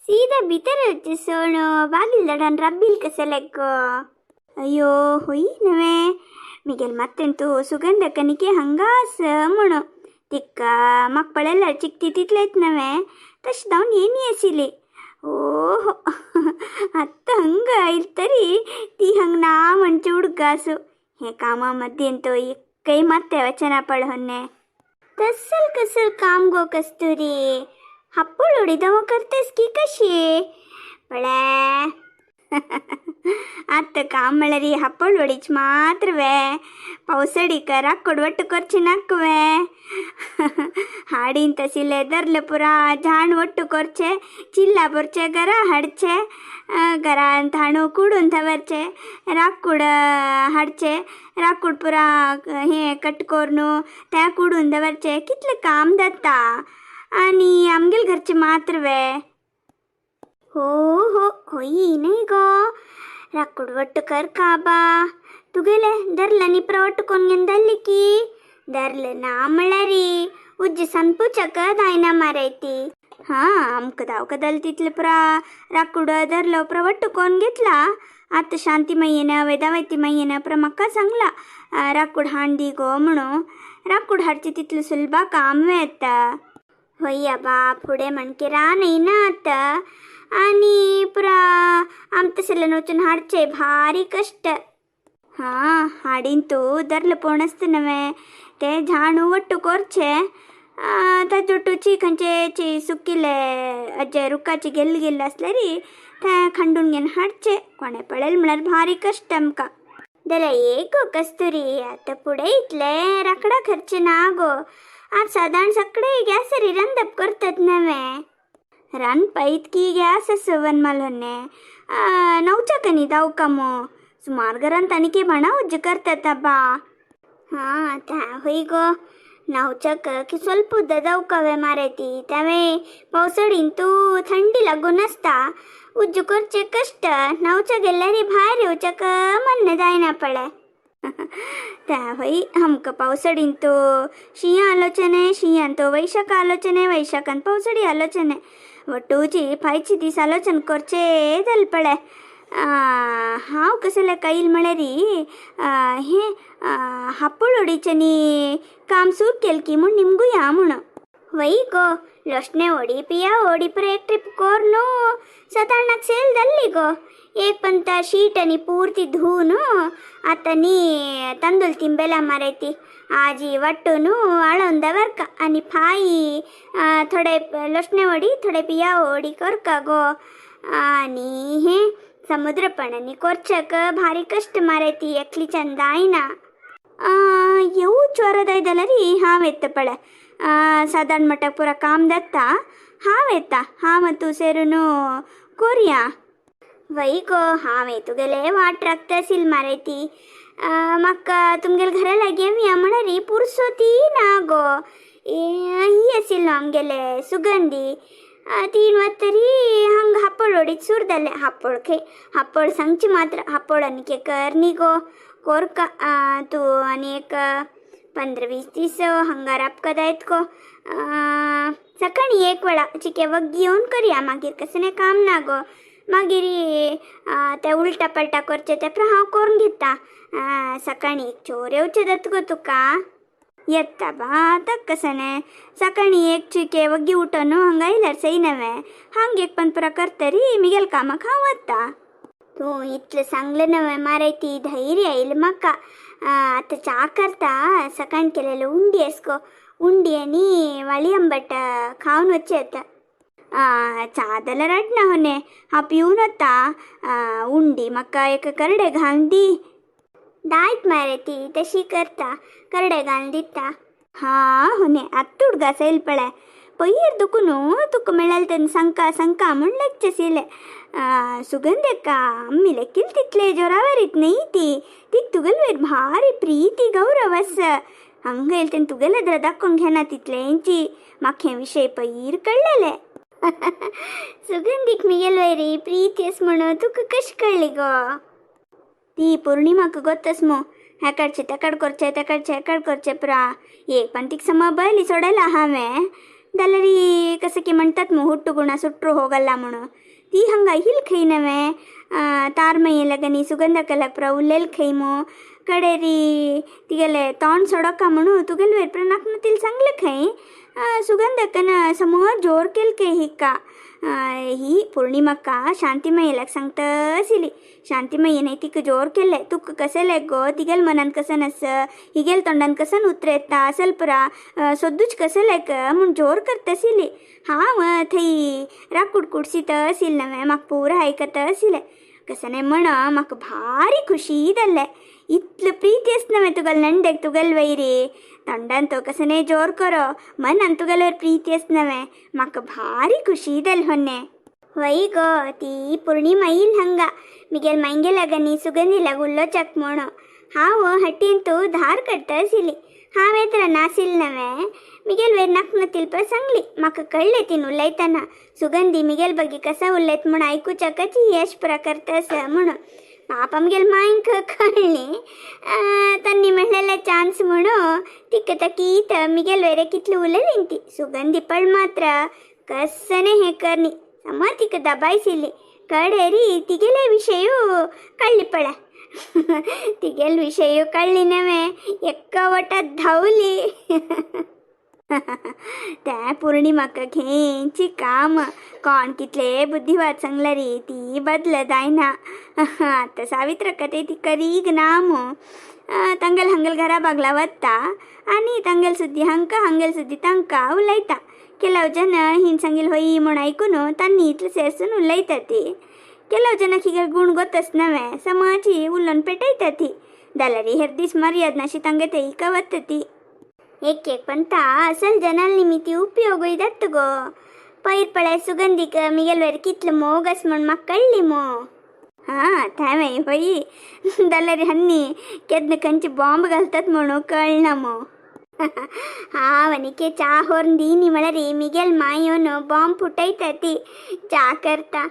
सीधा भितर सोण बागील दडान रब्बील कसे लेक्को. अय्यो होई नवे मिगेल मत्तेंतू सुगंधकनिके हंगास म्हणू तिक्का म्हाका पळयल्यार चिकती तितलेच नवे तशें धांवन येनी आशिल्ली. ओहो आत्तां हंग आयल तरी ती हंग ना म्हणचे उडगासू. हे कामा मध्येंत एकय मात्ते वचना पळ होन्ने. तसल कसल काम गो कस्तुरी, हप्पळ उडिदव करतेस की कशी पळे. आत्त काम म्हळ्यार हप्पळ वडीच मात्रवे पावसडीक राक्कोड ಒಟ್ಟು ಕೊರ್ಚಿ ನಕ್ಕುವೆ. हाडीन तशिले धरले पुरा झाण ಒಟ್ಟು ಕೊರ್ಚೆ, चिल्ला पोरचे, घरा हाडचे, घरांत हाणू कुडून दवरचे, राकूड हाडचे, राकूड पुरा हे कट करून त्या कुडून दवरचे. कितलें काम जाता आनी आमगेले घरचे मात्र वे. हो हो होई न्हय गो, राकूड वट्ट कर काबा तुगेले धरलं नी पुरा वट्ट कोन्न घेवन धरली की धरले ना म्हळ्यार उज्ज संपुचक दायना मारायती. हां आमकां धांवका जालें तितलें पुरा राकूड धरलो पुरा वट्ट कोन्न घेतला. आतां शांती मय्येन वेदावती मय्येन पुरा म्हाका सांगला राकूड हाण दी गो म्हणून. राकूड हाडचें तितलें सुलभा काम येता. होय बा फुडें म्हणके रान येयना आतां आनी पुरा आम तसल्यान वचून हाडचें भारी कश्ट. हां हाडीन तूं धरलें पोण आसता नवें तें झाड वट्ट कोरचें, ताजे ओटूची खंयचे सुकिल्ले अज्जे रुखाची गेल्ले गेल्ले आसल्यार तें खंडून घेवन हाडचें. कोणें पळयलें म्हळ्यार भारी कश्ट आमकां. जाल्यार एक गो कस्तुरी, आतां फुडें इतलें राकडा खर्च ना गो. आतां सादारण सगळे गॅसरी रांदप करतात नवें. रांदपा इतकी गॅस आसा वनमाल होन्ने नवच्याकनी दावका मो सुमार घरांत आनीक भाणां उज्ज करतात बा. हां त्या हय गो, न्हावच्याक की ಸ್ವಲ್ಪ उद्द दावकावे मारायती त्यावे पावसाळीन तूं थंडी लागून आसता, उज्ज करचे कश्ट. न्हावच्या गेल्यार भायर येवच्याक मन जायना पळय. त्या हय आमकां पावसाळीन तो शिंया आलोचने, शिंयान तो वैशाख आलोचने, वैशाखान पावसाळी आलोचने, वट्टूची फायची दीस आलोचन करचे जालें पळय. हांव कसले कायल म्हळ्यार हें हाप्पळ काम सुरू केल की म्हूण निमगुया म्हूण. वय गो लोसणे ओडी पिया ओडी पुरा एक ट्रिप कोर न्हू सादारणाक सेल जाल्ली गो. एक पंत शीट आनी पुर्ती धुवन आतां न्ही तांदूळ तिंबेला मारायती आजी वट्टून आळोवन दवरका आनी फाई थोडे लोसणे वडी थोडे पिया ओडी करका गो. आनी हें समुद्रपणांनी कोरच्याक भारी कश्ट मारायती एकलीच्यान जायना. येवच वरदाय जाल्यार हांव येता पळय. सादारण मट्टाक पुरा काम जाता, हांव येता. हांव तूं सेरून कोरया. वय गो हांवें तुगेले वाट राखता आशिल्ली मारायती. म्हाका तुमगेले घरा लागीं येवया म्हळ्यार पुरसोती ना गो. ही आशिल्लो आमगेले सुगंधी तीन वतरी हांगा हापळ वडीत सूर जालें. हापळ खंय हापळ सांगची मात्र हापळ आनी कर न्ही गो कोरका तूं आनी एक 15-20 दीस हांगा राबका जायत गो. सकाळीं एक वेळा चिके वग्गी येवन करया, मागीर कसलें काम ना गो. मागीर तें उलटा पलटा करचें तें पुरा हांव करून घेता. सकाळीं एक चोर येवचें जाता गो तुका. येता बा आतां कशें सकाळीं एक चिके वग्गी उठोन हांगा येयल्यार सही नवें हांग एक पण पुरा करतरी मिगेल कामाक हांव वता. तूं इतलें सांगलें नवें मारायती धैर्य आयलें म्हाका. आतां च्या करता. सकाळीं केलेले उंडी आस गो, उंडी आनी वाळी आंबट खावन वचचें आतां. च्या जाल्यार हाडना होने हांव पिवन वता. उंडी म्हाका एक करडे घालून दी. दायत मारायती तशी करता, करडे घालून दिता. हां होने आत्त उडगास येयल पळय. पयर दुखून तुका मेळ्ळें तेन्ना सांगका सांगका म्हूण लेगचें आशिल्लें. सुगंध अम्मी लेकील तितले जोरावरीत न्ही ती, तीक तुगेले वयर भारी प्रीती गौरव आसा. हांगा येयलें तेन्ना तुगेले द्र दाखोवन घेना तितलेंची. म्हाका हें विशय पयर कळ्ळेलें. सुगंधीक मिगेल वयर प्रीती आसा म्हणून तुका कशें कळ्ळी गो? ती पौर्णिमाक गोत्तस मू हेकडचें तेकड करचें, तेकडचें हेकड करचें पुरा. एक पण तिका समा बयली सोडयला हांवें. ದಲ್ಲರಿ ಕಸಕ್ಕೆ म्हणतात मग ಹುಟ್ಟು ಗುಣ ಸುಟ್ಟರು ಹೋಗಲ್ಲ म्हणून. ती ಹಂಗ ಹಿಲ್ ಖೈನವೆ तारमय लगनी सुगंध कलक उल्लेल खैमो कडेरी तिगेले तोंड सोडोका म्हणू तुगेल वेर नाक तिल सांगले खंय सुगंधकन समोर जोर केल खे हिका. ही पौर्णिमक्का शांतिमयीलाक सांगता आशिल्ली. शांतिमयी तिका जोर केले, तुका कशें लायक गो, तिगेल मनान कसं नस हिगेल तोंडान कसन उतर येता सल्परा सोदूच कसं लायक म्हूण जोर करता आशिल्ली. हांव थंय राकूड कुडसीत आशिल्लें नवें, म्हाका पुरा आयकता आशिल्लें. कसं नाही म्हण म्हाका भारी खुशी जाल्लें. इतलो प्रीती आस नवें तुगेले नंडेक, तुगेले वयरी तोंडान तो कसं जोर करो, मनान तुगेले वयर प्रीती आस नवें, म्हाका भारी खुशी जालें होन्ने. वय गो, ती पौर्णिमा येईल हंगा मिगेल मांयगे लागनी सुगंधी लाग उलोवच्याक म्हणून हांव हट्टीन धार करता आशिल्ली. हांव येत्र नासिल नवें मिगेल वयर नाक तिलपा सांगली. म्हाका कळ्ळें तीन उलयतना सुगंधी मिगेल बगी कसा उलयत म्हूण आयकुच्याकच ही अश पुरा करता आसा म्हणून. पाप आमगेल मांयक कळ्ळी, तांणी म्हणलेले चान्स म्हणून तिका तकीत मिगेल वयर कितली उलयली ती. सुगंधी पळ मात्र कसने हे करनी सम तिका दबायसिल्ली. कडेरी तिगेले विशयू कळ्ळी पळ, तिगेल विशयू कळ्ळी नवे एक्क वटात धांवली. त्या पौर्णिमाक घेंची काम कोण कितले बुद्धिवाद सांगला रे ती बदल जायना. आतां सावित्रका ते ती करीग ना मू. तांगेल हांगेल घरा बागला वता आनी तांगेल सुद्दी हांकां हांगेल सुद्दी तांकां उलयता. ಕೆಲವು ಜನ ಹಿಂಗೆ ಸಂಗಿಲ್ ಹೊಯ್ म्हूण आयकून तांणी इतले सेसून उलयता ती. ಕೆಲವು ಜನಕ್ಕೆ ಹೀಗೆ ಗುಣ ಗೊತ್ತಸ್ ನವೆ समाजी उलोवन पेटयता ती. जाल्यार हेर दीस मर्याद नाशी तांगे ते इका वता ती. एक एक पंता असल जनाल निमित्ती उपयोग जाता गो. पयर पळय सुगंधीक मिगेल वयर कितलो मोग आस म्हूण म्हाका कळ्ळी मो. हां थंय होय जाल्यार हन्नी केन्ना खंयचे बॉम्ब घालतात म्हणून कळना मो. हांव आनी के च्या व्हरून दिनी म्हळ्यार मिगेल मांय येवन बॉम्ब फुटयता ती च्या करता.